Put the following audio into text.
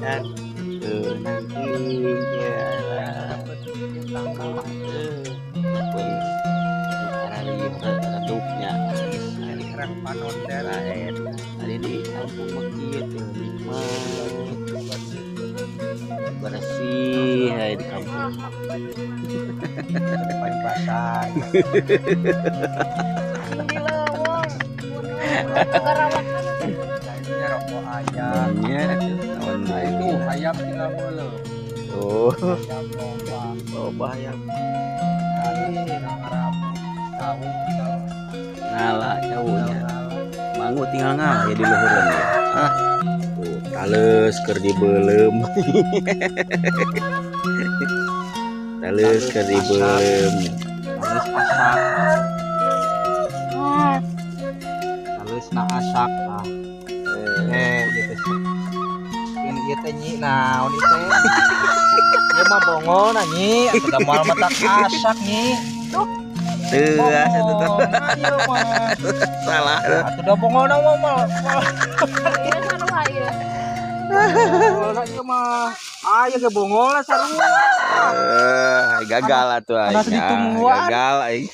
Dan tuh nanti ya pun redupnya. Jadi herang panon teh. Lain tadi di kampung mah kieu tuh, nikmat, bersih hai di kampung. Paribasan. Di leuweung. Garawakan. Lainnya rokok aja. Nya atuh naon deui. Itu hayam tinggal meuleuh. Oh. Hayam loba. Oh, bahaya. Tinggal ngarabut. Tahu tinggal ngala caunya. Mangu tinggal ngala ya di luhureun ya. Ah. Tuh, taleus keur dibeuleum. Taleus keur dibeuleum. Taleus asak. Taleus na asak ah. Eh, ieu teh. Ini ieu teh, Nyi, naon ieu teh? Ieu mah bongol na, Nyi, atuh da moal matak asak, Nyi. Teu asa teu Bongolna ieu mah. Salah. Atuh da bongolna mah moal moal. Ieu sarua ieu. Bongolna ieu mah. Aya ge bongolna sarua. Eh, gagal atuh aing. Panas ditungguan. Gagal aing.